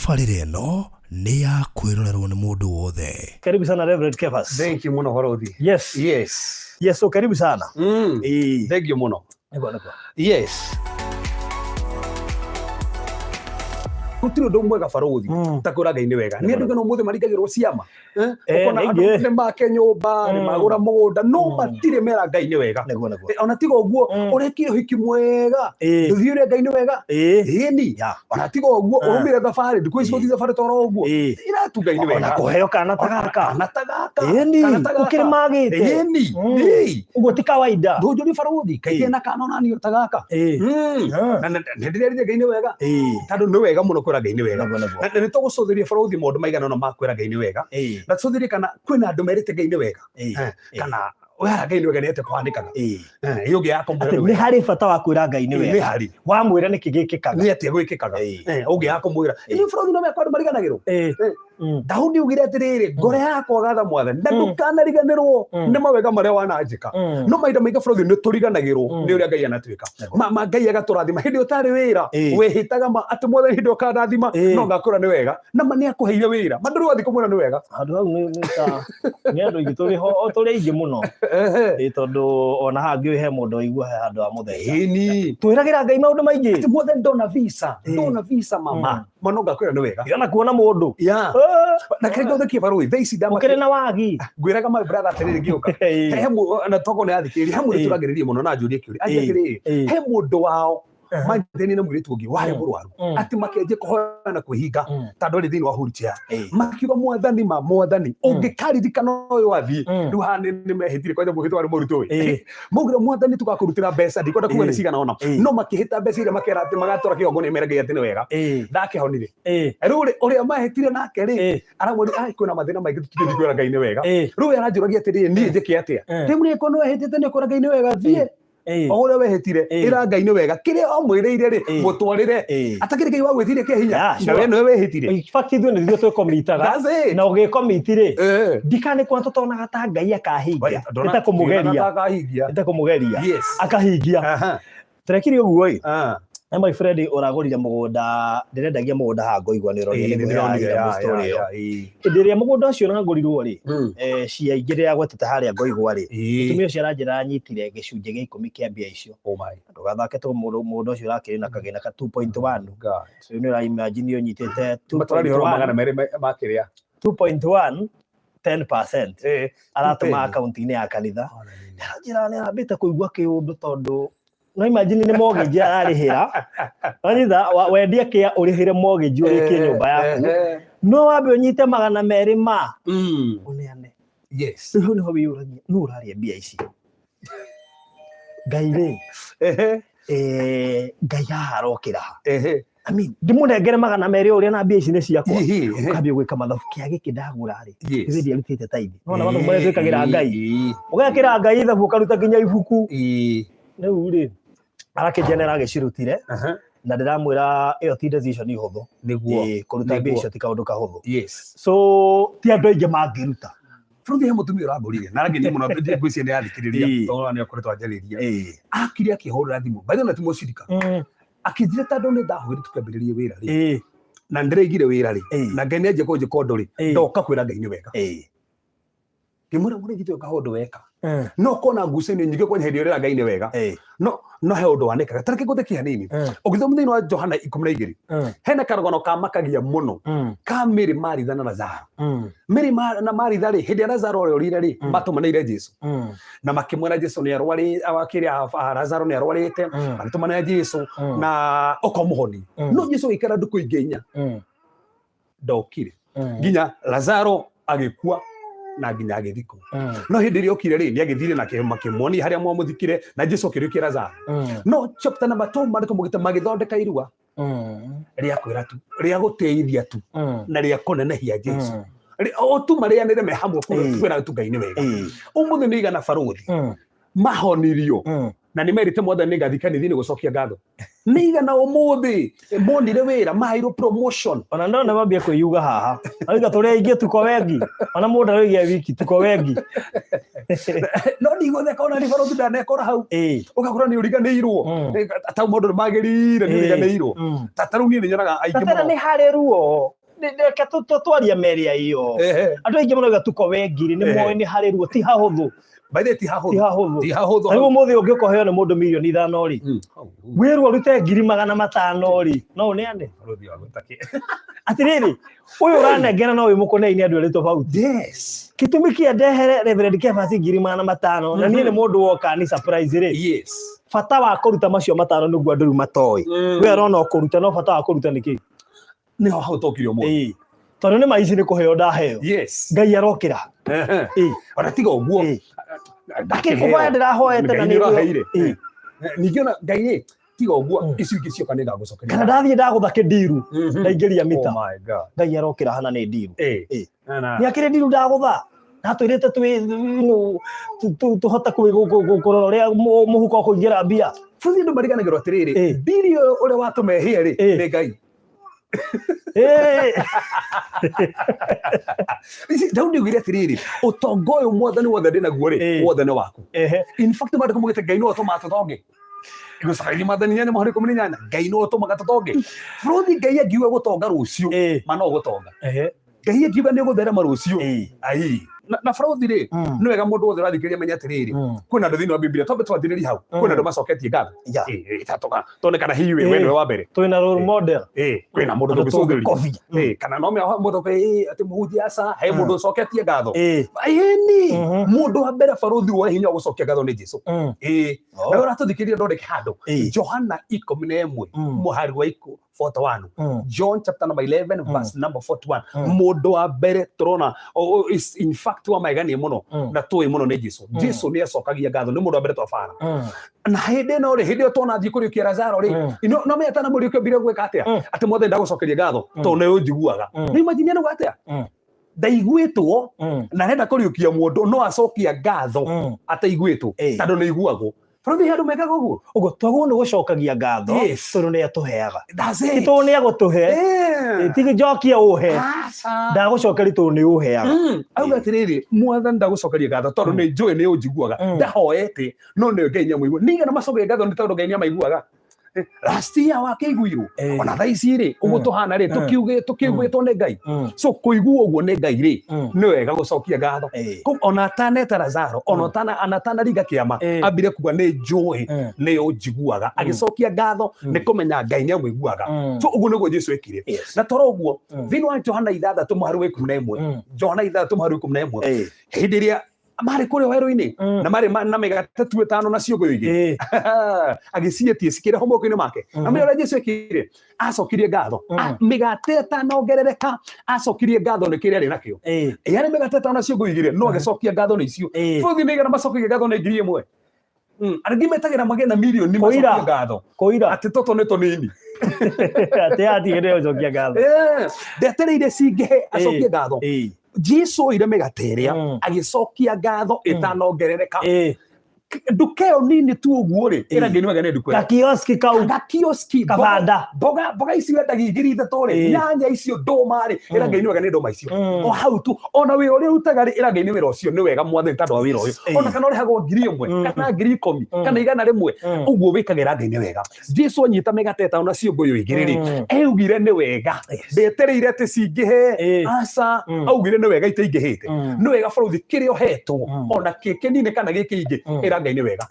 Tabarĩra ĩno nĩ ya kwĩrorerwo nĩ mũndũ wothe. Karibu sana Reverend Kefas. Thank you muno Borothi. Yes. Yes. Yes, so karibu sana. Thank you muno. Nĩguo nĩguo. Yes. Gũtirĩ ũndũ mwega barũthi ta kwĩra Ngai nĩ wega. Nĩ andũ ngeno ũmũthĩ maringagĩrwo ciama. Eh, Eh, Ũkona andũ ningĩ. nĩ make nyũmba, nĩ magũra mũgũnda, no matirĩ mera Ngai nĩ wega. Nĩguo nĩguo. Eh, Ona tiga ũguo, ũrekire ũhiki mwega, ndũthiĩ ũrĩa Ngai nĩ wega. Ĩni. Ona tiga ũguo, ũrũmire thabarĩ, ndukũ ici gũthiĩ thabarĩ toro ũguo. Ĩratu Ngai nĩ Ona wega. kũheo kana ta gaka. Kana ta gaka. Ĩni. Kana ta gaka. Gũkĩrĩ magĩte. Ĩni. Ĩĩ. Ũguo ti kawaida. Ndũnjũrie barũthi, kaingĩ na kana onaniĩ ta gaka. Na nĩ ndĩrerire Ngai nĩ wega. Tondũ nĩ wega mũno kwĩra Ngai nĩ wega. Nĩguo nĩguo. Na nĩ tũgũcũthĩria barũthi maũndũ maigana ũna ma kwĩra Ngai nĩ wega. Na tũcũthĩrie kana kwĩna andũ merĩte Ngai nĩ wega. Kana wera Ngai nĩ wega nĩ atĩa kũhanĩkaga. Ĩyo ũngĩ ya kũmwĩra Atĩ nĩ nĩ wega. harĩ bata wa kwĩra Ngai nĩ Nĩ wega. harĩ. Wamwĩra nĩkĩ gĩkĩkaga. Nĩ atĩa gwĩkĩkaga. Ũngĩ ya kũmwĩra. Ithuĩ barũthi no mekwa andũ mariganagĩrwo. Daudi augire atĩrĩrĩ, ngoro yakwa gatha mwathani na ndũkanariganĩrwo nĩ mawega marĩa wananjĩka. No mahinda maingĩ bũrũri nĩ tũriganagĩrwo nĩ ũrĩa Ngai anatwĩka. Ma Ngai agatũrathima hĩndĩ ĩyo ũtarĩ wĩra, wĩhĩtaga ma atĩ mwathani hĩndĩ ĩyo ũkandathima no ngakwĩra nĩ wega. Na ma nĩ akũheire wĩra. Ma ndũrĩ wathiĩ kũmwĩra nĩ wega. Handũ hau nĩ nĩ ta nĩ andũ aingĩ tũrĩ ho o tũrĩ aingĩ mũno. Ĩ tondũ ona haha ngĩũĩ he mũndũ waigua he handũ amũtheca. Ĩni. Twĩragĩra Ngai maũndũ maingĩ. Atĩ mwathani ndona visa, ndona visa mama. Ma no ngakwĩra nĩ wega. Ona kuona mũndũ. Yeah. Na kĩrĩa gĩothe kĩ barũthi, thaa ici ndama Ũkĩrĩ na wagi. Ngwĩraga my brother atĩrĩrĩ ngĩũka. He na tokorwo nĩ athikĩrĩria, he mũndũ tũragĩrĩria mũno na anjũrie kĩũria. Anjĩra atĩrĩrĩ, he mũndũ wao manyitanĩire na mũirĩtu ũngĩ warĩ mũrwaru, atĩ makĩanjia kũhoya na kwĩhinga tondũ arĩ thĩinĩ wa wheelchair. Makiuga mwathani ma mwathani, ũngĩkaririkana ũyũ athiĩ, rĩu haha nĩ mehĩtire kwanja mwĩhĩtwa warĩ mũritũ ĩ. Maugire mwathani tũgakũrutĩra mbeca, ndikwenda kuga nĩ cigana ũna, no makĩhĩta mbeca iria makera atĩ magatwara kĩgongona mere Ngai atĩ nĩ wega. Ndakĩhonire. Rĩu rĩ, ũrĩa mahĩtire nake rĩ, aramwĩra ai kwĩna mathĩna maingĩ tũtingĩthiĩ kwĩra Ngai nĩ wega. Rĩu we aranjũragia atĩrĩrĩ, niĩ njĩke atĩa? Rĩu nĩ korwo nĩ wehĩtĩte nĩ ũkwĩra Ngai nĩ wega, thiĩ. O ũrĩa wehĩtire, ĩra Ngai nĩ wega. Kĩrĩa wamwĩrĩire rĩ, mũtwarĩre. Atakĩrĩ Ngai wa gwĩtiria kĩa hinya. Yeah, Na sure. we nĩwe wehĩtire. In fact ithuĩ nĩ ithuĩ twĩkomitaga. That's it. Na ũgĩkomiti rĩ, ndikane kuona tũtonaga ta Ngai akahingia. Nĩ ta kũmũgeria. Akahingia. Nĩ ta kũmũgeria. Yes. Akahingia. Tũrekire ũguo ĩ. Ah. Na my friend ũragũrire mũgũnda, ndĩrendagia mũgũnda haha ngoigua nĩ ũronire Ĩĩ, nĩ nĩndĩronire, ngũheaga ya, story ya, ĩyo. ya, ĩĩ. Hĩndĩ ĩrĩa mũgũnda ũcio ũragũrirwo rĩ, cia ingĩ rĩrĩa agwetete harĩa ngoigua rĩ, mũtumia ũcio aranjĩra aranyitire gĩcunjĩ gĩa ikũmi kĩa mbia icio. Oh my Ndũgathake tondũ mũgũnda ũcio ũrakĩrĩ na kagĩna ka 2.1. God. Rĩu nĩ ũra imagine ũnyitĩte Matũraria ũhoro 2.1 magana merĩ ma kĩrĩa. 2.1 10% aratũma 210. akaunti-inĩ ya kanitha. Aranjĩra nĩ arambĩte kũigua kĩũndũ tondũ no imagine nĩ mortgage ararĩhĩra. Wanyita wendia kĩa ũrĩhĩre mortgage ũrĩkie nyũmba yaku. No wambe ũnyite 200 ma ũneane. Yes. Rĩu hau nĩho wĩyũragia nũ ũrarĩa mbia ici? Ngai rĩ, Ngai haha arokĩra ha? I mean, ndĩmũnengere 200 ũrĩa na mbia ici nĩ ciakwa. Ũkambia gwĩka mathabu kĩa gĩkĩ ndagũra rĩ, Yes. ithuĩ ndiarutĩte tithe. Nĩwona mathabu marĩa twĩkagĩra Ngai. Ũgekĩra Ngai ithabu ũkaruta nginya ibuku. Rĩu rĩ, arakĩnjia nĩ aragĩcirutire na ndĩramwĩra ĩyo ti decision hũthũ. Nĩguo. Ĩĩ, kũruta mbia Nĩguo. icio ti kaũndũ kahũthũ. Yes. So ti andũ aingĩ mangĩruta. Bũrũri he mũtumia ũrambũrire na arangenia mũno ngwĩciria nĩ athikĩrĩria tondũ nĩ akoretwo anjarĩria. Akire akĩhũrĩra thimũ. By the way, na ti mũcirika. Akĩnjĩra tondũ nĩ ndahũrire tũkĩambĩrĩria wĩra rĩ. Na ndĩraigire wĩra rĩ. Na Ngai nĩ anjia kũnjĩka ũndũ rĩ. Ndoka kwĩra Ngai nĩ wega. Ngĩmwĩra mũrĩithi twĩka ũndũ weka. No kona ngucanio nyingĩ kwanja hĩndĩ ĩrĩa ũrera Ngai nĩ wega. No no he ũndũ wanĩkaga. Ta reke ngũthekie hanini. Ũgĩthoma thĩinĩ wa Johana 12. Hena karũgano kamakagia mũno ka Mary, Maritha na Lazaro. Mary na Maritha rĩ, hĩndĩ ya Lazaro ũrĩa ũrire rĩ, matũmanĩire Jesu. Na makĩmwĩra Jesu nĩ arwarĩ, akĩrĩa Lazaro nĩ arwarĩte, magĩtũmanĩra Jesu na oka ũmũhonie. No Jesu agĩikara ndukũ ingĩ inya ndokire. Nginya Lazaro agĩkua na nginya agĩthikwo. No hĩndĩ ĩrĩa okire rĩ, nĩ agĩthire na makĩmuonia harĩa mwamũthikire na Jesu akĩriũkia Lazaro. No chapter number 2 maandĩko maugĩte magĩthondeka irua rĩa kwĩra tu, rĩa gũtĩithia tu na rĩa kũnenehia Jesu. O tu marĩanĩre me hamwe kwĩra tu Ngai nĩ wega. Ũmũthĩ nĩ igana barũthi mahonirio. Na nĩ merĩte Mwathani nĩ ngathiĩ kanitha-inĩ gũcokia ngatho. Nĩ igana ũmũthĩ monire wĩra, maheirwo promotion. Ona ndona mambia kwĩyuga haha, auga tũrĩ aingĩ, tuko wengi, ona mũndũ aroigia wiki tuko wengi. No ndigũtheka ona nĩ barothi ndanekora hau. Ũgakora nĩ ũriganĩirwo. Ta maũndũ nĩ magĩrĩire, nĩ ũriganĩirwo. Ta rĩu niĩ nĩ nyonaga aingĩ Na tena mũno. Nĩ harĩ ruo. Reke twaria meria iyo. Andũ aingĩ marauga tuko wengi rĩ, nĩ moĩ nĩ harĩ ruo, ti hahũthũ. By the way, ti hahũthũ. Ti hahũthũ. Ti hahũthũ. Ta rĩu ũmũthĩ ũngĩũka ũheo nĩ mũndũ 5,000,000 rĩ, wĩrwo ũrute 500,000 rĩ, no ũneane? Bũrũri wa gwĩta kĩ? Atĩrĩrĩ, ũyũ ũranengera no wĩ mũkũnei nĩ andũ erĩ tofauti. Gĩtũmi kĩa ndehere Reverend Kefas 500,000 na niĩ nĩ mũndũ woka ni surprise rĩ. Bata wa kũruta macio matano nĩguo andũ rĩu matoĩ. We arona o kũruta, no bata wa kũruta nĩ kĩ? Nĩho hau tokire ũmũthĩ. Ĩĩ. Tondũ nĩ ma ici nĩ kũheo ndaheo. Ngai arokĩra. Ona tiga ũguo. Ndakĩhoya ndĩrahoete na Ngai nĩ nĩ ũraheire. Ĩĩ. Ningĩ ona Ngai rĩ, tiga ũguo, icio ingĩ cioka nĩ ngagũcokeria. Kana ndathiĩ ndagũtha kĩndiru, ndaingĩria mita. Oh my God. Ngai arokĩra hana nĩ ndiru. Ĩĩ. Na, Nĩ akĩrĩ ndiru ndagũtha. Natwĩrĩte tũhote kũrora ũrĩa mũhuko ũkũingĩra mbia. Bũthi andũ mariganagĩrwo atĩrĩrĩ, ndiri ũyũ ũrĩa watũma ĩhĩe rĩ, nĩ Ngai. Ici, Daudi augire atĩrĩrĩ, ũtonga ũyũ Mwathani wothe ndĩ naguo rĩ, wothe nĩ waku. In fact, maandĩko maugĩte Ngai nĩwe ũtũmaga tũtonge. Gũcakaithia Mwathani inyanya mũhari 18, Ngai nĩwe ũtũmaga tũtonge. Bũrũthi Ngai angiuga gũtonga rũciũ, ma no gũtonga. Ngai angiuga nĩ ũgũtherema rũciũ, ai. Na bũrũthi rĩ, nĩ wega mũndũ wothe ũrathikĩrĩria amenye atĩrĩrĩ, kwĩna andũ thĩinĩ wa Bibilia, twambe twanjĩrĩrie hau, kwĩna andũ macoketie ngatho. Tone kana hihi we nĩwe wa mbere. Twĩna role model. Kwĩna mũndũ Andũ tũngĩcũthĩrĩria. tũngĩkobia. Kana no mea mũndũ atĩ mũhunjia aca, he mũndũ ũcoketie ngatho. Ĩni, mũndũ wa mbere barũthi woe hinya wa gũcokia ngatho nĩ Jesu. Na ũratũthikĩrĩria ndondeke handũ. Johana 11, mũhari wa 41. John chapter number 11, verse number 41. Mũndũ wa mbere tũrona is in fact wa magegania mũno na tũĩ mũno nĩ Jesu. Jesu nĩ acokagia ngatho, nĩ mũndũ wa mbere twabara. Na hĩndĩ ĩno rĩ, hĩndĩ ĩyo twona athiĩ kũriũkia Lazaro rĩ, no menya tana mũriũkio mbire gwĩka atĩa? Atĩ Mwathani ndagũcokeria ngatho tondũ nĩ ũnjiguaga. Nĩ imagine nĩ atĩa? Ndaiguĩtwo na arenda kũriũkia mũndũ no acokia ngatho ataiguĩtwo tondũ nĩ iguagwo. Bũrũri handũ mekaga ũguo. Ũguo twagwo nĩ gũcokagia ngatho tondũ nĩ atũheaga. That's Ti it. tondũ nĩ agũtũhe. Ti njokia ũhe. Aca. Ndagũcokeria tondũ nĩ ũheaga. Auga atĩrĩrĩ, Mwathani ndagũcokeria ngatho tondũ nĩ njũĩ nĩ ũnjiguaga. Ndahoete no nĩ Ngai nĩ amũigua. Nĩ igana macokagia ngatho nĩ tondũ Ngai nĩ amaiguaga. Last year wakĩiguirwo. Ona thaa ici rĩ, ũguo tũhana rĩ, tũkĩugĩtwo nĩ Ngai. So kũiguo ũguo nĩ Ngai rĩ, nĩ wega gũcokia ngatho. Koguo ona ataneta Lazaro, ona atanaringa kĩama, ambire kuga nĩ njũĩ nĩ ũnjiguaga. Agĩcokia ngatho nĩ kũmenya Ngai nĩ amũiguaga. So ũguo nĩguo Jesu ekire. Na toro ũguo, thĩinĩ wa Johana ithathatũ mũhari wa 11, Johana ithathatũ mũhari wa 11, hĩndĩ ĩrĩa marĩ kũrĩa werũ-inĩ, na marĩ na mĩgate tu ĩtano na ciũngũyũ igĩrĩ, agĩciĩtie cikĩrehwo moko-inĩ make. Na menya ũrĩa Jesu ekire, acokirie ngatho. Mĩgate ĩtanongerereka, acokirie ngatho nĩ kĩrĩa arĩ nakĩo. Yarĩ mĩgate ĩtano na ciũngũyũ igĩrĩ, no agĩcokia ngatho nĩ icio. Bũthi nĩ igana macokagia ngatho nĩ 1,000. Arĩa metagĩra magĩe na mirioni Kũira. macokie ngatho. Kũira. Atĩ tũtũ nĩ tũnini. Atĩ atigĩrĩre gũcokia ngatho. Ndetereire cingĩhe acokie ngatho. Jesu oire mĩgate ĩrĩa, agĩcokia ngatho ĩtanongerereka. Nduka ĩyo nini tu ũguo rĩ, ĩra Ngai nĩ wega nĩ nduka ĩyo. Gakioski kau. Gakioski, Kabanda. mboga ici wendagia igĩrĩ ithatũ rĩ, nyanya icio ndũma rĩ, ĩra Ngai nĩ wega nĩ ndũma icio. O hau tu, ona wĩra ũrĩa ũrutaga rĩ, ĩra Ngai nĩ wĩra ũcio nĩ wega Mwathani tondũ wa wĩra ũyũ. Ona kana ũrĩhagwo 1,000, kana 10,000, kana 100, ũguo wĩkagĩra Ngai nĩ wega. Jesu anyita mĩgate ĩtano na ciũngũyũ igĩrĩ rĩ, augire nĩ wega. Ndetereire atĩ cingĩhe. Aca, augire nĩ wega itaingĩhĩte. Nĩ wega bũrũri kĩrĩa ũhetwo, ona kĩ kĩnini kana gĩ kĩingĩ, ĩra Ngai nĩ wega.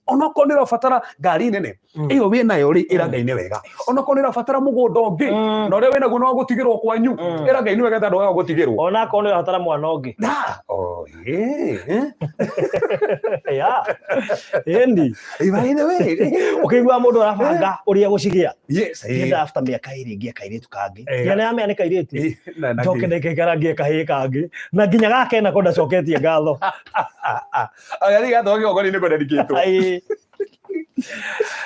Onokorwo nĩ ũrabatara ngari nene, ĩyo wĩ nayo rĩ, ĩra Ngai nĩ wega. Onokorwo nĩ ũrabatara mũgũnda ũngĩ, na ũrĩa wĩ naguo no gũtigĩrwo kwanyu, ĩra Ngai nĩ wega tondũ wa gũtigĩrwo. Onakorwo nĩ ũrabatara mwana ũngĩ. Na, oh, yeah. Yeah. Ĩni. By the way. Ũkĩigua mũndũ arabanga ũrĩa gũcigĩa. Yes. Ngĩenda after mĩaka ĩrĩ ngĩe kairĩtu kangĩ. Nginya nĩamenya nĩ kairĩtu. Na Njoke ndĩkaikara ngĩe kahĩĩ kangĩ. Na nginya gake nako ndacoketie ngatho. Aya nĩ gatho kĩgongona-inĩ kwendekithĩtwo. Ĩĩ.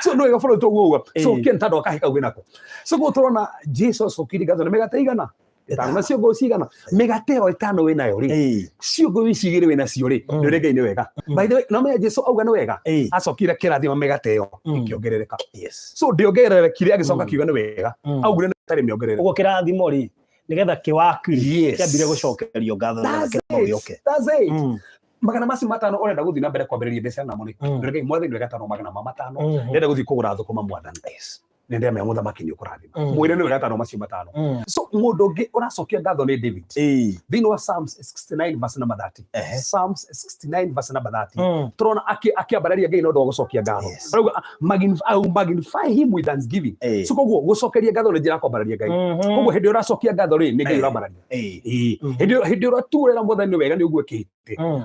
So nĩ wega bũrũri tũguo ũguo. So kĩen tondũ akahĩ kau wĩnako. So kũguo tũrona Jesu acokirie ngatho nĩ mĩgate igana. Ĩtano. Na ciũngũyũ cigana? Mĩgate ĩyo ĩtano wĩnayo rĩ, ciũngũyũ ici igĩrĩ wĩnacio rĩ, nĩ ũrĩ Ngai nĩ wega. By the way, no menya Jesu auga nĩ wega, acokire kĩrathima mĩgate ĩyo ĩkĩongerereka. So ndĩongererekire, agĩcoka akiuga nĩ wega. Augire nĩ ĩtarĩ mĩongerere. Ũguo kĩrathimo rĩ, nĩgetha kĩwaki rĩ, kĩambire gũcokerio ngatho nĩgetha That's kĩrathimo it. gĩũke. That's it. Magana macio matano ũrenda gũthiĩ na mbere kwambĩrĩria mbeca namo nĩ Ngai mwathani wega tano magana ma matano, ndĩrenda gũthiĩ kũgũra thũkũma mwathani. Nĩ ndĩramenya mũthamaki nĩ ũkũrathima. Mwĩre nĩ wega tano macio matano. So mũndũ ũngĩ ũracokia ngatho nĩ David. Thĩinĩ wa Psalms 69 verse number 30. Psalms 69 verse number 30. Tũrona akĩambararia Ngai na ũndũ wa gũcokia ngatho. Arauga, I will magnify him with thanksgiving. So koguo gũcokeria ngatho nĩ njĩra ya kwambararia Ngai. Koguo hĩndĩ ĩrĩa ũracokia ngatho rĩ, nĩ Ngai ũrambararia. Hĩndĩ ĩrĩa ũraturĩra mwathani nĩ wega nĩ ũguo ĩkĩte.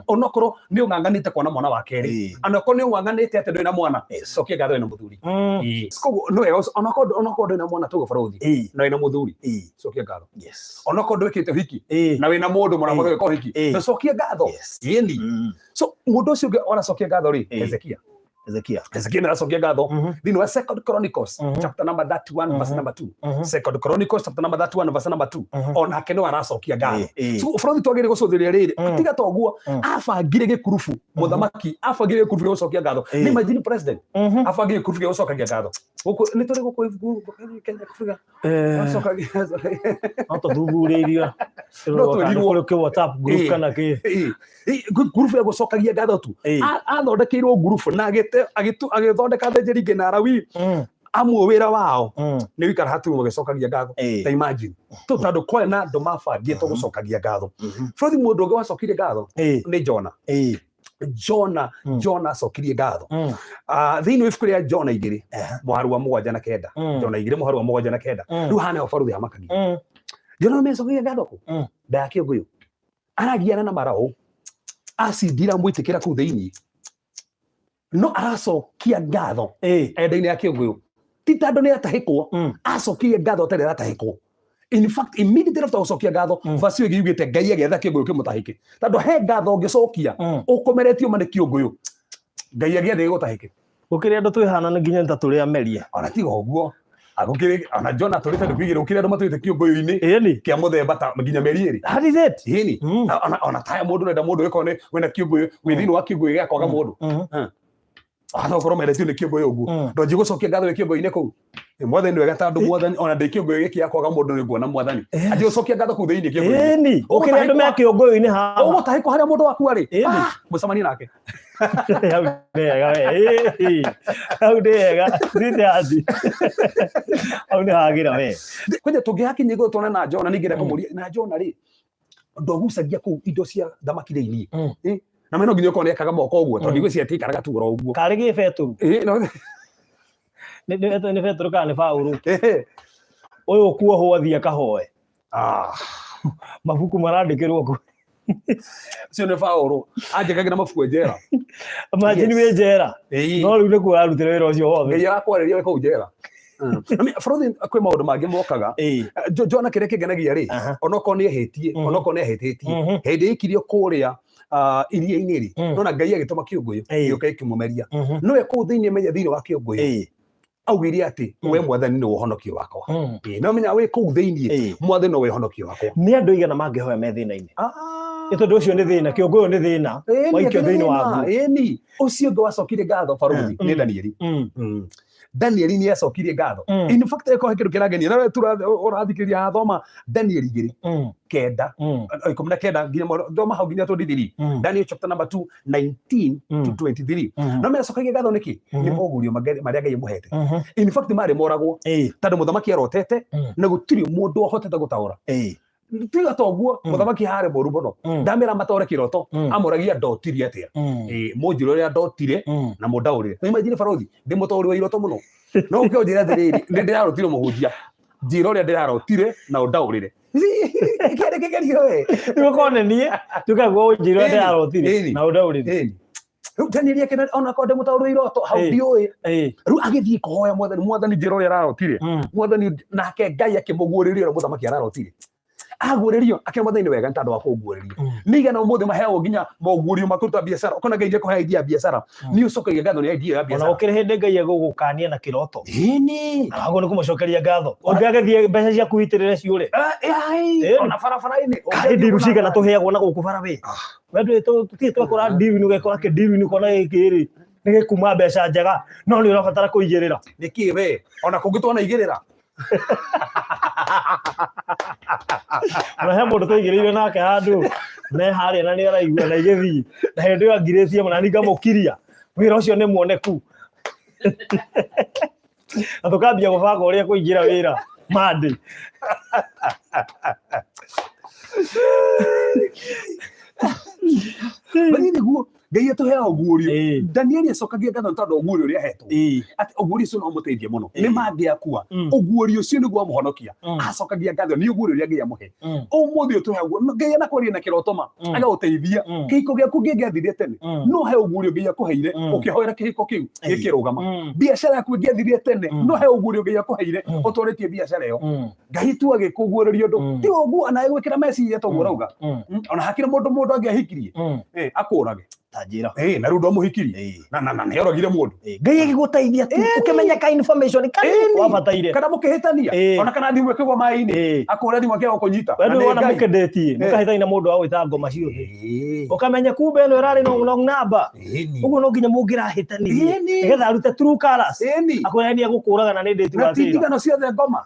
Onokorwo nĩ ũng'ang'anĩte kuona mwana wa kerĩ, onokorwo nĩ ũng'ang'anĩte atĩ ndũrĩ na mwana, cokia ngatho wĩna mũthuri. Koguo no wega onokorwo ndũrĩ na mwana tuge barũthi, na wĩna mũthuri, cokia ngatho. Onokorwo ndwĩkĩte ũhiki, na wĩna mũndũ mũrabanga gwĩka ũhiki, na cokia ngatho. Ĩni. So mũndũ ũcio ũngĩ ũracokia ngatho rĩ, Hezekia. Hezekia. Hezekia nĩ aracokia ngatho thĩinĩ wa Second Chronicles chapter number 31 verse number 2. Second Chronicles chapter number 31 verse number 2. Onake no aracokia ngatho. So bũrũri twagĩrĩire gũcũthĩrĩria rĩrĩ, tiga ta ũguo, abangire gĩkurubu, mũthamaki abangire gĩkurubu gĩa gũcokia ngatho. Nĩ imagine president abangire gĩkurubu gĩa gũcokagia ngatho. Gũkũ nĩ tũrĩ gũkũ Kenya Africa. Acokagia No tũthuthurĩirio. No twĩrirwo. Kũrĩ kĩ WhatsApp group kana kĩ. Ngurubu ya gũcokagia ngatho tu. Athondekeirwo ngurubu na agĩthondeka athĩnjĩri Ngai na Alawii amwe wĩra wao nĩ gũikara hatirĩ magĩcokagia ngatho. Ta imagine tu tondũ kwarĩ na andũ mabangĩtwo gũcokagia ngatho. Bũrũri mũndũ ũngĩ wacokirie ngatho nĩ Jona. Jona. Jona acokirie ngatho. Thĩinĩ wa ibuku rĩa Jona 2 mũhari wa 7 na 9. Jona 2 mũhari wa 7 na 9. Rĩu haha nĩho baruthi hamakagia. Jona nĩacokagia ngatho kũ? Nda ya kĩũngũyũ aragiana na maraũ acindira mwĩtĩkĩra kũu thĩinĩ, no aracokia ngatho enda-inĩ ya kĩũngũyũ, ti tondũ nĩ atahĩkwo. Acokirie ngatho atarĩ aratahĩkwo. In fact, immediately after gũcokia ngatho, verse ĩyo ĩngĩ yugĩte Ngai agĩatha kĩũngũyũ kĩmũtahĩke, tondũ he ngatho ũngĩcokia ũkomeretio ma nĩ kĩũngũyũ, Ngai agĩatha gĩgũtahĩke. Gũkĩrĩ andũ twĩhana nĩ nginya ta tũrĩ ameria. Ona tiga ũguo, gũkĩrĩ ona Jona tũrĩte ndũkũigĩra, gũkĩrĩ andũ matũrĩte kĩũngũyũ-inĩ kĩa mũthemba ta nginya mĩeri 2. That is it. Ĩni. Ona taya mũndũ ũrenda mũndũ ĩkorwo nĩ wĩna kĩũngũyũ wĩ thĩinĩ wa kĩũngũyũ gĩa kwaga mũndũ. Ona ũkorwo mendetio nĩ kĩũngũyũ ũguo, ndonji gũcokia ngatho wĩ kĩũngũyũ-inĩ kũu. Mwathani wega tondũ mwathani ona ndĩ kĩũngũyũ gĩkĩ gĩa kwaga mũndũ nĩ nguona mwathani anjĩ gũcokia ngatho kũu thĩinĩ kĩũngũyũ-inĩ. Ĩni. Gũkĩrĩ andũ me kĩũngũyũ-inĩ haha. Ũgũtahĩkwo harĩa mũndũ waku arĩ. Mũcemanie nake. Hau nĩ hega we. Hau nĩ hega. Sweetheart. Hau nĩ hagĩra we. Kwanja tũngĩhakinya igũrũ tuone na Jona, ningĩ ndakũmũria na Jona rĩ, ndogucagia kũu indo cia thamaki thĩinĩ. Na meno nginya ũkorwo nĩekaga moko ũguo, tondũ ndigwĩciria atiikaraga tu oro ũguo. Karĩ gĩ Betũrũ. Nĩ Betũrũ kana nĩ Paũlũ? Ũyũ kuohwo athiĩ akahoe. Mabuku marandĩkĩrwo kũ? Ũcio nĩ Paũlũ anjĩkagĩra mabuku e njera. Imagine wĩ njera. No rĩu nĩkuo ũrarutĩra wĩra ũcio wothe. Ngai arakwarĩria wĩ kũu njera. Bũrũri kwĩ maũndũ mangĩ mokaga. Jona kĩrĩa kĩngenagia rĩ, onokorwo nĩ ehĩtie, onokorwo nĩ ehĩtĩtie, hĩndĩ ĩikirio kũrĩa iria-inĩ rĩ, nona Ngai agĩtũma kĩũngũyũ gĩũke gĩkĩmũmeria. Nowe kũu thĩinĩ menya thĩinĩ wa kĩũngũyũ augire atĩ we mwathani nĩ ũhonokio wakwa. No menya wĩ kũu thĩinĩ mwathani no ũhonokio wakwa. Nĩ andũ aigana mangĩhoya me thĩna-inĩ? Nĩ tondũ ũcio nĩ thĩna, kĩũngũyũ nĩ thĩna waikio thĩinĩ waguo. Ĩni, ũcio ũngĩ wacokire ngatho barũthi nĩ Danieli. Danieli nĩ acokirie ngatho. In fact, ĩkorwo kĩndũ kĩrangenia na tu ũrathikĩrĩria thoma Danieli 2 9 19 nginya thoma hau nginya 23. Daniel chapter number 2 19 to 23. No meracokagia ngatho nĩkĩ? Nĩ mogurio marĩa Ngai amũhete. In fact, marĩ moragwo tondũ mũthamaki arotete na gũtirĩ mũndũ wahotete gũtaũra. Tiga ta ũguo, mũthamaki harĩ mũru mũno, ndamera matore kĩroto, amũragia ndotire atĩa, mũnjĩre ũrĩa ndotire na mũndaũrĩre. Na imagine barothi, ndĩ mũtaũri wa iroto mũno, no ũke ũnjĩre atĩrĩrĩ, nĩ ndĩrarotire mũhunjia, njĩra ũrĩa ndĩrarotire na ũndaũrĩre. Kĩarĩ kĩgerio we. Nĩgũkorwo nĩ niĩ tuge guo ũnjĩre ũrĩa ndĩrarotire na ũndaũrĩre. Rĩu Danieli akĩona ona korwo ndĩ mũtaũri wa iroto hau ndiũĩ. Rĩu agĩthiĩ kũhoya mwathani, mwathani njĩra ũrĩa ararotire. Mwathani nake Ngai akĩmũguũrĩria ũrĩa mũthamaki ararotire. Aguũrĩrio akĩra Mwathani nĩ wega nĩ tondũ wa kũnguũrĩria. Nĩ igana ũmũthĩ maheagwo nginya moguũrio ma kũruta biacara, ũkona Ngai nĩekũhe idea ya biacara, nĩ ũcokagia ngatho nĩ idea ya Ona biacara. gũkĩrĩ hĩndĩ Ngai egũgũkania na kĩroto. Ĩni. Na waguo nĩ kũmũcokeria ngatho. Ũngĩagĩthiĩ mbeca ciaku itĩrĩre ciũre. Ai, ona barabara-inĩ. Kaĩ ndiru cigana tũheagwo na gũkũ bara we. We ndũĩ tũtirĩ twakora ndiru-inĩ ũgekora kĩndiru-inĩ ũkona gĩkĩ rĩ nĩ gĩkuma mbeca njega no nĩ ũrabatara kũigĩrĩra. Nĩkĩ we? Ona kũngĩ twanaigĩrĩra. Ona he mũndũ twaigĩrĩire nake handũ me harĩa na nĩ araigua na igĩthiĩ na hĩndĩ ĩyo angirĩtie mũno na niĩ ngamũkiria wĩra ũcio nĩ muoneku na tũkambia gũbanga ũrĩa kũingĩra wĩra Monday. Bali nĩguo Ngai atũheaga ũguũrio. Danieli acokagia ngatho nĩ tondũ wa ũguũrio ũrĩa ahetwo. Atĩ ũguũrio ũcio no ũmũteithie mũno. Nĩ mangĩakua. Ũguũrio ũcio nĩguo wamũhonokia. Acokagia ngatho nĩ ũguũrio ũrĩa Ngai amũhe. Ũmũthĩ ũtũheagwo. Ngai anakwaria na kĩroto ma. Agagũteithia. Kĩhiko gĩaku kĩngĩathirire tene. No he ũguũrio Ngai akũheire ũkĩhoera kĩhiko kĩu gĩkĩrũgama. Biacara yaku ĩngĩathirire tene. No he ũguũrio Ngai akũheire ũtwarĩtie biacara ĩyo. Ngai tu agĩkũguũrĩria ũndũ. Ti ũguo ona agĩgwĩkĩra meciria ta ũguo ũrauga. Ona hakĩrĩ mũndũ mũndũ angĩahikirie akũrage. Ta njĩra. Na rĩu ndwamũhikirie. Na na na nĩoragire mũndũ. Ngai agĩgũteithia tu ũkĩmenya ka information karĩa wabataire. Kana mũkĩhĩtania. Ona kana thimũ ĩkĩgwa maĩ-inĩ. Akũhũra thimũ akĩaga gũkũnyita. We ndũrĩ wona mũkĩndĩtie mũkahĩtania na mũndũ wa gwĩta ngoma ciothe. Ũkamenya kumbe ĩno ĩrarĩ no wrong number. Ũguo no nginya mũngĩrahĩtanirie. Nĩgetha arute true colours. Akwĩra nĩ egũkũraga na nĩ ndĩti Na wa ti tĩra. ndigano ciothe ngoma.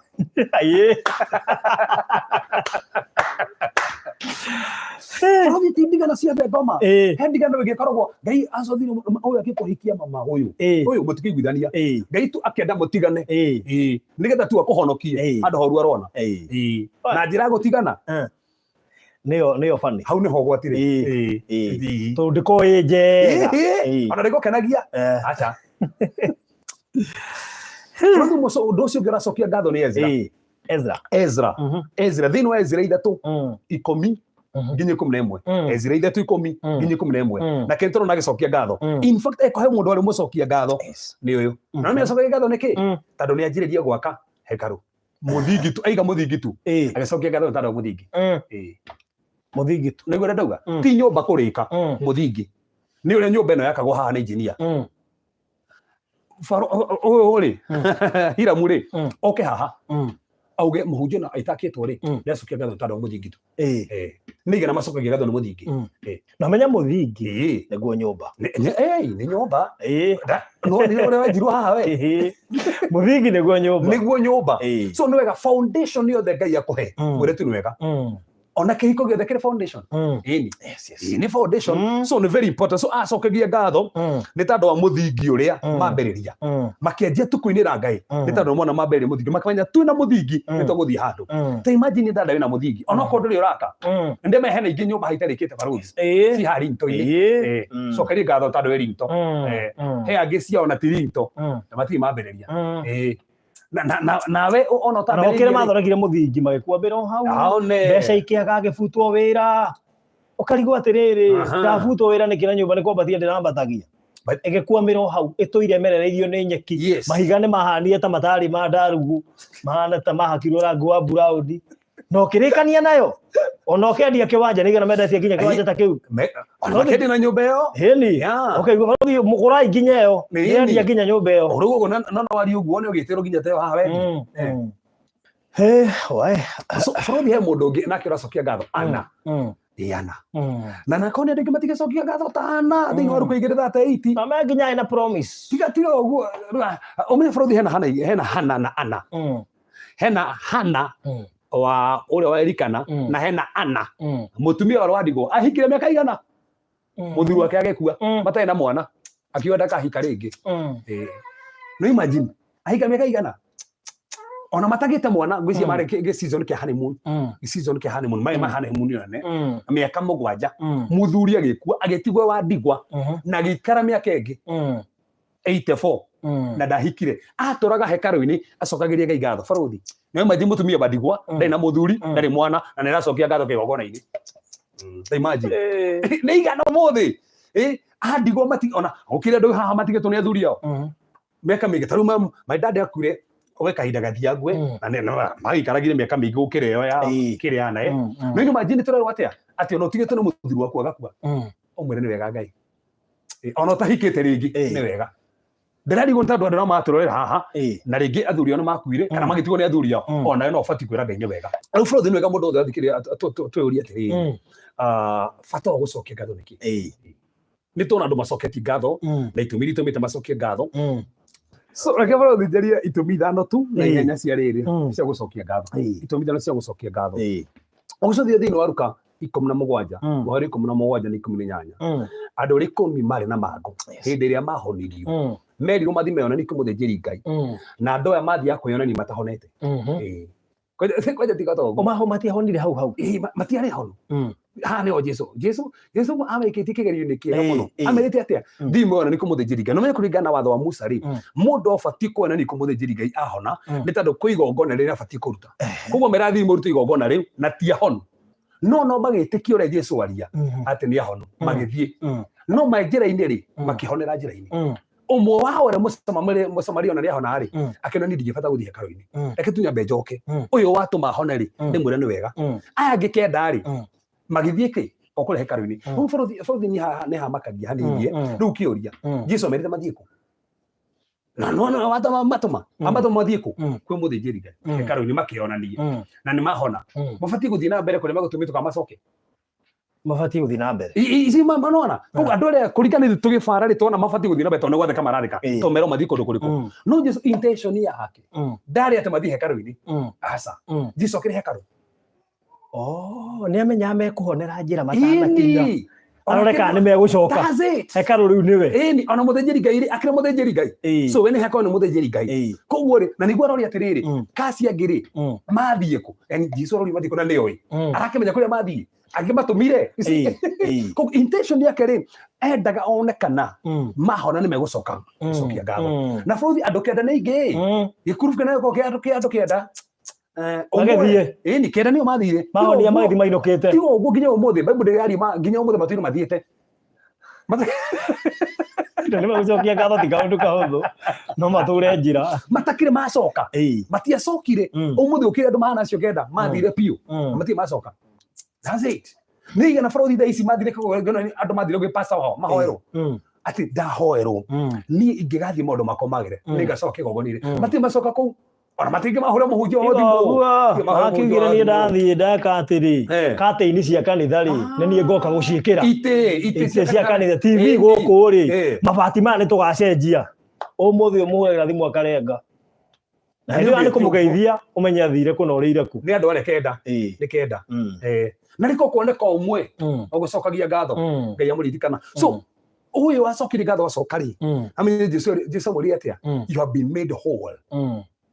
Bũrũri ti ndigano ciothe ngoma. He ndigano ĩngĩkoragwo Ngai acothire ũyũ akĩkũhikia mama ũyũ. Ũyũ mũtikĩiguithania. Ngai tu akĩenda mũtigane. Nĩgetha tu akũhonokie handũ horu arona. Na njĩra ya gũtigana Nĩyo nĩyo funny. Hau nĩho ũgwati rĩ. Tondũ ndĩkoragwo ĩ njega. Ona ndĩgũkenagia. Aca. Bũrũri mũco ũndũ ũcio ũngĩ ũracokia ngatho nĩ Ezra. Ezra. Ezra. Ezra thĩinĩ wa Ezra ithatũ ikũmi nginya 11. Ezra ithatũ ikũmi nginya 11. Na kĩndũ tũrona agĩcokia ngatho. In fact eko he mũndũ warĩ mũcokia ngatho nĩ ũyũ. Na nĩ acokagia ngatho nĩkĩ? Tondũ nĩ anjĩrĩria gwaka hekarũ. Mũthingi tu, aiga mũthingi tu. Agĩcokia ngatho tondũ wa mũthingi. Mũthingi tu. Nĩguo ũrĩa ndauga? Ti nyũmba kũrĩka, mũthingi. Nĩ ũrĩa nyũmba ĩno yakagwo haha nĩ engineer. Ũyũ rĩ, Hiramu rĩ, oke haha. Auge mũhunjia na ĩtakĩtwo rĩ, ndĩracokia ngatho tondũ wa mũthingi tu. Nĩ igana macokagia ngatho nĩ mũthingi. Na menya mũthingi nĩguo nyũmba. Nĩ nyũmba. No nĩ ũrĩa wenjirwo haha we. Mũthingi nĩguo nyũmba. Nĩguo nyũmba. So nĩ wega foundation yothe Ngai akũhe. Mwĩre tu nĩ wega. Ona kĩhiko gĩothe kĩrĩ foundation. Ĩni. Yes. Nĩ foundation. So nĩ very important. So acokagia ngatho nĩ tondũ wa mũthingi ũrĩa mambĩrĩria. Makĩanjia tu kũinĩra Ngai. Nĩ tondũ mona mambĩrĩria mũthingi. Makĩmenya twĩna mũthingi nĩ tũgũthiĩ handũ. Ta imagine dada wĩna mũthingi. Ona okorwo ndũrĩ ũraka. Ndeme hena ingĩ nyũmba itarĩkĩte barũthi. Ci haha rinto-inĩ. Cokeria ngatho tondũ wĩ rinto. He angĩ ciao na ti rinto. Na matirĩ mambĩrĩria. Nawe ona Na gũkĩrĩ ũtambĩrĩirie. mathondekire mũthingi magĩkwambĩra o hau. Mbeca ikĩaga agĩbutwo wĩra. Ũkarigwo atĩrĩrĩ, ndabutwo wĩra nĩkĩ na nyũmba nĩ kwambatia ndĩrambatagia. Ĩgĩkwamĩra o hau, ĩtũire ĩmerereirio nĩ nyeki. Mahiga nĩ mahanire ta matarĩ ma ndarugu, mahana ta mahakirwo rangi wa buraũni. Na ũkĩrĩkania nayo. Ona ũkĩendia kĩwanja nĩ igana mendetie nginya kĩwanja ta kĩu. Ona makĩendia na nyũmba ĩyo. Ĩni. Ũkaigua barũthi mũgũrai nginya ĩyo. Nĩendia nginya nyũmba ĩyo. Rĩu ũguo no warie ũguo nĩ ũgĩtĩrwo nginya ta ĩyo haha wendia. So bũrũri he mũndũ ũngĩ nake ũracokia ngatho Ana. Ĩ Ana. Na nako nĩ andũ aingĩ matigacokia ngatho ta Ana thĩinĩ wa Luka igĩrĩ thate eight. Na me nginya ena promise. Tiga tiga ũguo ũmenye bũrũri hena Hana hena Hana na Ana. Hena Hana wa ũrĩa wa Elikana na hena Ana mũtumia wa ndigwa ahikire mĩaka igana mũthuri wake agĩkua matarĩ na mwana akiuga ndakahika rĩngĩ. No imagine ahika mĩaka igana ona matagĩte mwana ngwĩciria marĩ gĩ season kĩa honeymoon. Gĩ season kĩa honeymoon marĩ ma honeymoon ĩyo nene mĩaka 7 mũthuri agĩkua agĩtigwo wa ndigwa na agĩikara mĩaka ĩngĩ 84 na ndahikire atũraga hekarũ-inĩ acokagĩria Ngai ngatho barũthi. No imagine mũtumia wa ndigwa ndarĩ na mũthuri ndarĩ mwana na nĩ aracokia ngatho kĩgongona-inĩ. Ta imagine nĩ igana ũmũthĩ andigwa mati ona gũkĩrĩ andũ haha matigĩtwo nĩ athuri ao mĩaka mĩingĩ. Ta rĩu my dad akuire Gwe kahinda gathiangwe na magĩikaragire mĩaka mĩingĩ gũkĩra ĩyo ya kĩrĩa ya naye. No ino imagine tũrerwo atĩa, atĩ ona ũtigĩtwo nĩ mũthuri waku agakua, ũmwĩre nĩ wega Ngai. Ona ũtahikĩte rĩngĩ, nĩ wega. Ndĩrarigwo nĩ tondũ andũ arĩa maratũrorera haha na rĩngĩ athuri ao nĩ makuire kana magĩtigwo nĩ athuri ao, ona no ũbatiĩ kwĩra Ngai nĩ wega. Rĩu bũrũri nĩ wega mũndũ wothe athikĩrĩria twĩyũrie atĩrĩrĩ, bata wa gũcokia ngatho nĩkĩ? Nĩ tuona andũ macoketie ngatho na itũmi iria itũmĩte macokie ngatho. So reke bũrũri njarie itũmi ithano tu na ihenya cia rĩrĩ cia gũcokia ngatho. Itũmi ithano cia gũcokia ngatho. Ũgĩcokia thĩinĩ wa Luka 17, mũhari 17 na 18, andũ arĩa 10 marĩ na mangũ hĩndĩ ĩrĩa mahonirio merirwo mathiĩ meyonanie kwĩ mũthĩnjĩri Ngai, na andũ aya mathiaga kwĩyonania matahonete. Kwanja tiga to ũguo. Maho matiahonire hau hau. Ĩĩ, matiarĩ honu. Haha nĩho Jesu amekĩtie kĩgerio-inĩ kĩega mũno. Amerĩte atĩa? Thiĩ mwĩonanie kwĩ mũthĩnjĩri Ngai. Na ũmenye kũringana na watho wa Musa rĩ, mũndũ abatiĩ kuonania kwĩ mũthĩnjĩri Ngai ahona, nĩ tondũ kwĩ igongona rĩrĩa abatiĩ kũruta. Koguo mera thiĩ mũrute igongona rĩu na ti ahonu. No magĩtĩkia ũrĩa Jesu aria atĩ nĩ ahonu, magĩthiĩ. No me njĩra-inĩ rĩ, makĩhonera njĩra-inĩ. Ũmwe wao ũrĩa Mũsamaria ona nĩahona rĩ, akĩona niĩ ndingĩbata gũthiĩ hekarũ-inĩ, reke tu nyambe njoke. Ũyũ watũma hone rĩ, ndĩmwĩre nĩ wega. Aya angĩ kenda rĩ, magĩthiĩ kĩ o kũrĩa hekarũ-inĩ. Rĩu bũrũri nĩ hamakagia hanini. Rĩu kĩũria, Jesu amerite mathiĩ kũ? Na no no watama matũma amatũma mathiĩ kũ? Kwĩ mũthĩnjĩri Ngai hekarũ-inĩ makĩonanie na nĩ mahona. Mabatiĩ gũthiĩ na mbere kũrĩa magũtũmĩtwo kana macoke? Mabatiĩ gũthiĩ na mbere. Ici manona koguo andũ arĩa kũringana ithuĩ tũgĩbara rĩ, tona mabatiĩ gũthiĩ na mbere tondũ nĩ gwathĩka marathĩka, to merwo mathiĩ kũndũ kũrĩkũ. No Jesu intention yake ndarĩ atĩ mathiĩ hekarũ-inĩ. Aca. Jesu akĩrĩ hekarũ. Oh, nĩ amenyaga mekũhonera njĩra matanakinya. Ĩni. Arore kana nĩ megũcoka. That's it. Hekarũ rĩu nĩwe. Ĩni, ona mũthĩnjĩri Ngai rĩ, akĩrĩ mũthĩnjĩri Ngai. So we nĩ hekarũ nĩ mũthĩnjĩri Ngai. Koguo rĩ, na nĩguo aroria atĩrĩrĩ, kaci angĩ rĩ, mathiĩ kũ? Yani Jesu aroria mathiĩ kũ na nĩoĩ. Arakĩmenya kũrĩa mathiĩ. Angĩmatũmire. Koguo intention yake rĩ, endaga one kana mahona nĩ megũcoka gũcokia ngatho. Na bũrũri andũ kenda nĩ aingĩ. Gĩkurubu kĩnene gĩkoragwo kĩa andũ kenda. Magĩthiĩ. Ĩni, kenda nĩo mathire. Mahonia magĩthiĩ mainũkĩte. Tiga ũguo nginya ũmũthĩ, Bible ndĩraria nginya ũmũthĩ matũire mathiĩte. Nĩ megũcokia ngatho ti kaũndũ kahũthũ. No matũre njĩra. Matakĩrĩ macoka. Matiacokire. Ũmũthĩ ũkĩrĩ andũ mahana acio kenda, mathire biũ. Na matirĩ macoka. That's it. Nĩ igana bũrũri thaa ici mathire andũ mathire gwĩ pastor wao mahoerwo. Atĩ ndahoerwo. Niĩ ingĩgathiĩ maũndũ makwa magĩre. Nĩngacoka kĩgongona-inĩ. Matirĩ macoka kũu. Ona matingĩ mahũra mũhunjia wa thimũ. Ũguo, makiugire niĩ ndathiĩ ndeka atĩrĩ, katĩini cia kanitha rĩ, nĩ niĩ ngoka gũciĩkĩra. Itĩ Itĩ cia kanitha, TV gũkũ rĩ, mabati maya nĩ tũgacenjia. Ũmũthĩ ũmũhũragĩra thimũ akarenga. Na hĩndĩ ĩyo nĩ kũmũgeithia ũmenye athire kũ na ũrĩire kũ. Nĩ andũ arĩa kenda. Nĩ kenda. Na nĩko kuoneka ũmwe ũgũcokagia ngatho, Ngai amũririkana. So ũyũ wacokirie ngatho acoka rĩ, amenye Jesu amwĩrire atĩa? You have been made whole.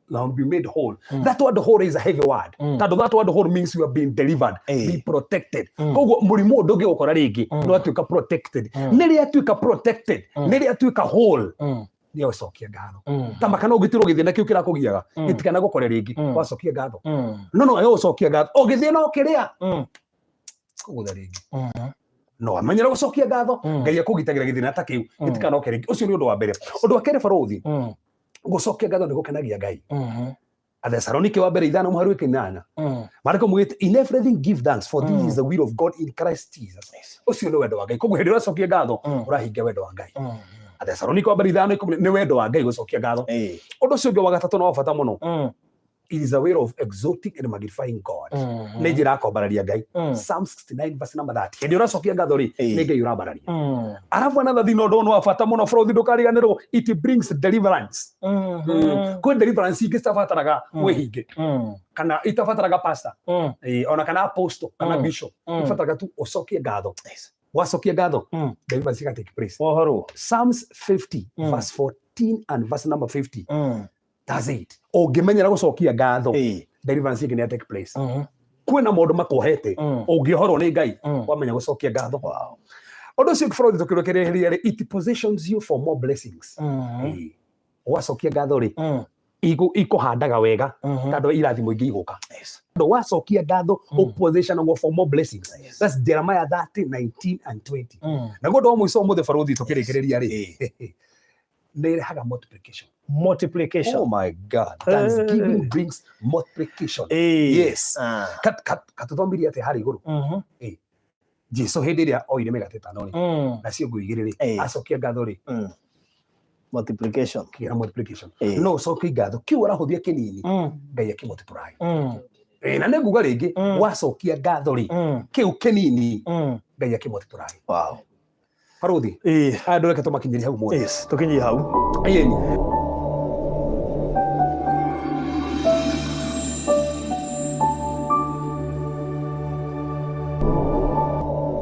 You have been made whole. That word whole is a heavy word. Tondũ that word whole means you have been delivered, be protected. Koguo mũrimũ ndũngĩgũkora rĩngĩ, nĩ watuĩka protected. Nĩ rĩa atuĩka protected, nĩ rĩa atuĩka whole, nĩ acokia ngatho. Ta maka no ũgĩtirwo gĩthĩna kĩu kĩrakũgiaga, gĩtikana gũkore rĩngĩ, wacokia ngatho. No no ũcokia ngatho, ũgĩthiĩ na ũkĩrĩa, kũgũtha rĩngĩ. No amenyere gũcokia ngatho, Ngai akũgitagĩra gĩthĩna ta kĩu, gĩtikanoke rĩngĩ. Ũcio nĩ ũndũ wa mbere. Ũndũ wa kerĩ barũthi, gũcokia ngatho nĩ gũkenagia Ngai. Athesalonike wa mbere 5 mũhari wa 8, Mariko mugĩte, in everything give thanks, for this is the will of God in Christ Jesus. Ũcio nĩ wendo wa Ngai. Koguo hĩndĩ ĩrĩa ũracokia ngatho, ũrahingia wendo wa Ngai. Athesalonike wa mbere 5:10 nĩ wendo wa Ngai gũcokia ngatho. Ũndũ ũcio ũngĩ wa gatatũ na wa bata mũno, it is a way of exalting and magnifying God. Nĩ njĩra ya kwambararia Ngai. Psalm 69 verse number 30. Hĩndĩ ĩrĩa ũracokia ngatho rĩ, nĩ Ngai ũrambararia. Arabu another thing, ũndũ wa bata mũno bũrũri ndũkariganĩrwo, it brings deliverance. Kwĩ deliverance ingĩ citabataraga wĩhinge kana itabataraga pastor, ona kana apostle kana bishop. Ibataraga tu ũcokie ngatho. Wacokia ngatho, deliverance iga take place. Wohorwo. Psalms 50 verse 14 and verse number 50. That's it. Ũngĩmenyera gũcokia ngatho, deliverance ĩngĩ nĩ ya take place. Kwĩna maũndũ makuohete, ũngĩohorwo nĩ Ngai, wamenya gũcokia ngatho. Ũndũ ũcio bũrũri tũkĩrekereria rĩ, it positions you for more blessings. Wacokia ngatho rĩ, ikũhandaga wega tondũ irathimo ingĩ igũka. Tondũ wacokia ngatho, ũpositionagwo for more blessings. That's Jeremiah 30:19 and 20. Naguo ũndũ wa mũico ũmũthĩ barũthi tũkĩrĩkĩrĩria rĩ, Nĩ ĩrehaga multiplication. Multiplication. Oh my God, thanksgiving brings multiplication. Yes. Katũthomirie atĩ harĩa igũrũ Jesu hĩndĩ ĩrĩa oire mĩgate ĩtano rĩ nacio ngũ igĩrĩ rĩ, acokia ngatho rĩ, Multiplication. Kĩgĩa multiplication. No ũcokie ngatho kĩu ũrahũthia kĩnini, Ngai akĩ multiply. Na nĩ nguga rĩngĩ, wacokia ngatho rĩ, kĩu kĩnini Ngai akĩ multiply. Barũthi, andũ reke tũmakinyĩrie hau mothe. Yes, tũkinyie hau. Ĩni.